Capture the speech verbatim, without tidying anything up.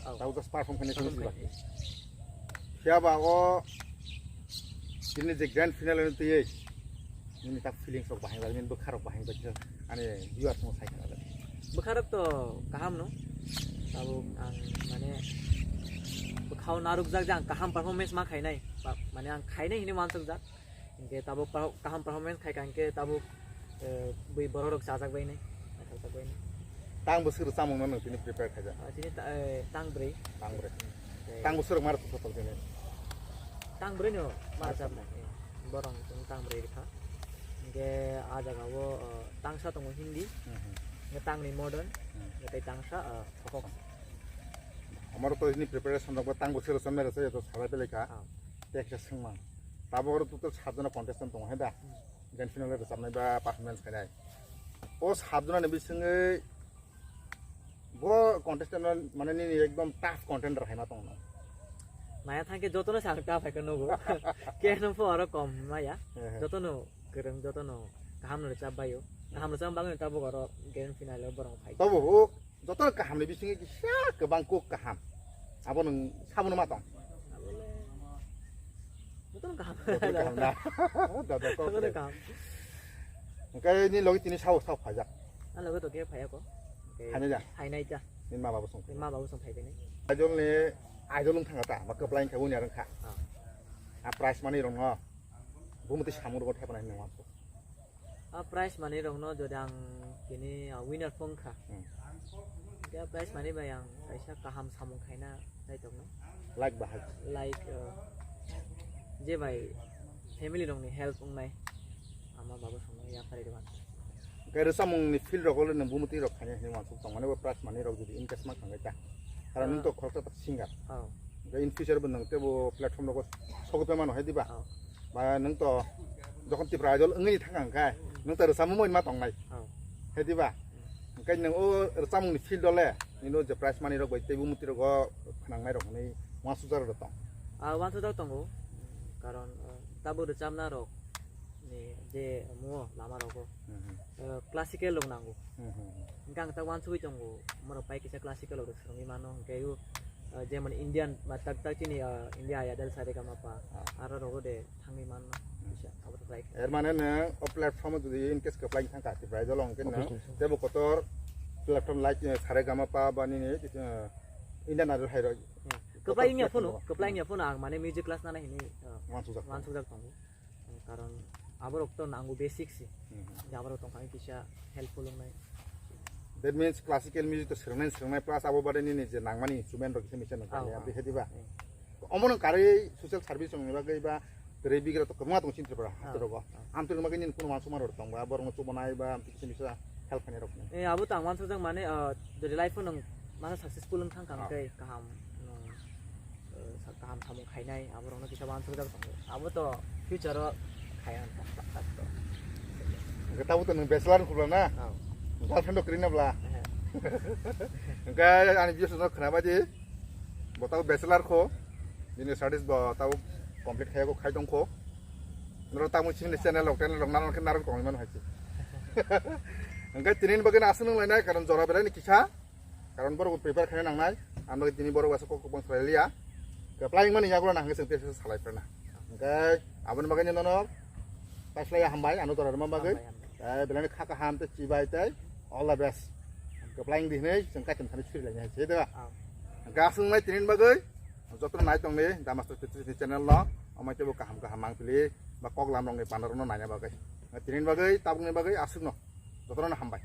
Oh. Tabuk just perform khainai. Perform sini khainai. Phiya ba o tini je grand finale ni twi nini ta feelings rok bahai ba, nini bwkha rok bahai ba, ani viewers mo sai khana. Bwkha rok to kaham no. Tabuk ang mane bwkhao narwk jak je ang kaham performance ma khainai. Ba, mane ang khainai hinwi mansuk jak. Hinkhe tabuk pa-, kaham performance khai ka hinkhe tabuk, eh, bui borok rok chajak bai nai, naithok jak bai nai. Tang bwswk rwchapmung no nwng tini prepare khaijak? Ah, tini ta-, eh, tang brwi. Tang brwi. Tei tang bwswk rok ma rwchapmung tini? Tang brwi no ma rwchapmung. Eh, borok tini tang brwi rwkha. Hinkhe ah jaga o, eh, tangsa tongo Hindi. Hmm, hmm. Hinkhe tangni modern. Hmm. Hinkhe tei tangsa, eh, Kokok. Amaro to ini preparation rok ba tang bwswk rwchapmung rwchapya to salai belai kha. Ah. Tei khe swngmang. Tabuk oro total sat jona contestant tongo, hai da? Hmm. Grand final rwchapnai ba performance khainai. O sat jona ni bisingwi bo contestant no mane nini ekdom tough contender hai ma tong no. Naya thangkhe jotono sa tough hai khe nugo. Keno pho oro kom maya. He he. Jotono kwrwng, jotono kaham no rwchap baio. Kaham rwchap bagwi tabuk oro grand final o borok phai. Tabuk Joto kaham ni bisingo kisa kwbang kok kaham. Abo nwng sabono ma tong? Abole jotono kaham. Jotono kaham na? Da, da, kok Jotono kaham. Hwnkhe ni logi tini sao sao phajak. A logi to khe phaya ko. Hwnkhe phainai da? Phainai da. Ni ma babo song. Ni ma babo song phai bini. Idol ni idol wng thanga ta, ba kwplai wngkha wngya wngkha. Ah. A prize money rok no. Bumutwi samung rok thepana hinwi wansu. A prize money rokno jodi ang tini, ah, winner phone kha. Hmm. Khe prize money bai ang kaisa kaham samung khaina naitok no. Like bahai. Like, uh, je bai family rokni help wngnai. Ama baba songno yapharwi rwmani. Khe rwchapmung ni field rok le nwng bumutwi rok khaina hinwi wansuk tong mani bo prize money rok jodi in case ma khangai ta. Karon nwng to khoroksa ta singer. Oh. Hwnkhe in future bo nwng teibo platform rogo sogwi paimano hai diba? Oh. Ba nwng to jokhon Tripura Idol wngwi thangkha hwnkhe nwng to rwchapmung ma tongnai. Oh. Hai diba? Hwnkhe nwng o rwchapmungni field o le nini o je prize money rok bai teibo mutwi rogo phnangnai rok hwnwi uansukjak rok tong? Ah, uansukjak tongo. Karon, ah, tabuk rwchapna rok ni je omo lama rogo, hmm, hmm, eh, classical rok nango. Hmm, hmm, hmm. Hwnkhe ang ta uansugwi tongo, borok bai kisa classical rok swrwngwi mano, hwnkhe o, eh, jemon Indian ba tak tak chini, eh, India Idol Saregamapa, ah, aro rogo de thangwi mano, hmm, kisa abo to try khe. Er mane nwng o platform o jodi in case kwplai thangkha, Tripura Idol hwnkhe nwng, okay, sir, teibo kotor platform like, eh, Saregamapa ba nini, eh, Indian Idol hai rok. Hmm. Kwplai wngya phano, kwplai wngya phano ang mane music class nana hinwi, eh, uansukjak tongo. Uansukjak tongo. Karon aborok to nango basic se. Hmm. Je aborok tongkha kisa helpful wngnai. That means classical music to swrwngnai, swrwngnai plus abo bade nini je nangmani instrument rok kisa misa nang kanya, ah, ah, bihai diba? Hmm. Omo nang karwi social service rokni bagwi ba kwrwi bigra to kwbangma tongo chini Tripura, ah, haste rogo. Ah. Amtwrwng bagwi nini kunu uansukma rok tongba, borokno chubanai ba amtwi kisa misa help khainai rok. Eh, abo to ang uansukjak mane, ah, jodi life o nwng masa successful wng thang kha, ah, hwnkhe kaham, nwng, eh, sa-, kaham samung khainai, aborokno kisa uansukjak tongo. Abo to future o khai ang ta, ta, ta, to. Hwnkhe tabuk to nwng bachelor wng khubla na? Oh. Girlfriend rok kwrwi na bla? Ehe. Hwnkhe ani views no khna bai di. Bo tabuk bachelor kho. Bini studies bo tabuk complete khai ko khai tong kho. Noro tabuk chini channel rok, channel rok nang khe narwk tongwi mano hai se. Hwnkhe tini ni bagwi no aswk nung lainai, karon jora belai ni kisa. Karon borok prepare khaina nangnai, ang bagwi tini borok asa kok kwbang salai liya. Kwplai wngmani yagulo nang hwnkhe chwng tei salai phrana. Hwnkhe aboni bagwi nono kaislai hambai, ano jora rwma bagwi. Hambai, hambai. Eh, belai ni kha kaham tei chibai tei all the best. Kwplai wngdi hinwi chwng kaitor thani suri lainai hai se, de ba? Oh. Hwnkhe aswk wngnai tini ni bagwi, jotono nai tongdi, Da Master Fifty Three channel no, omo teibo kaham kaham mangpili, ba kok lam rokni panda rokno naina bagwi. Tini ni bagwi, tabukni bagwi aswkno, jotono hambai.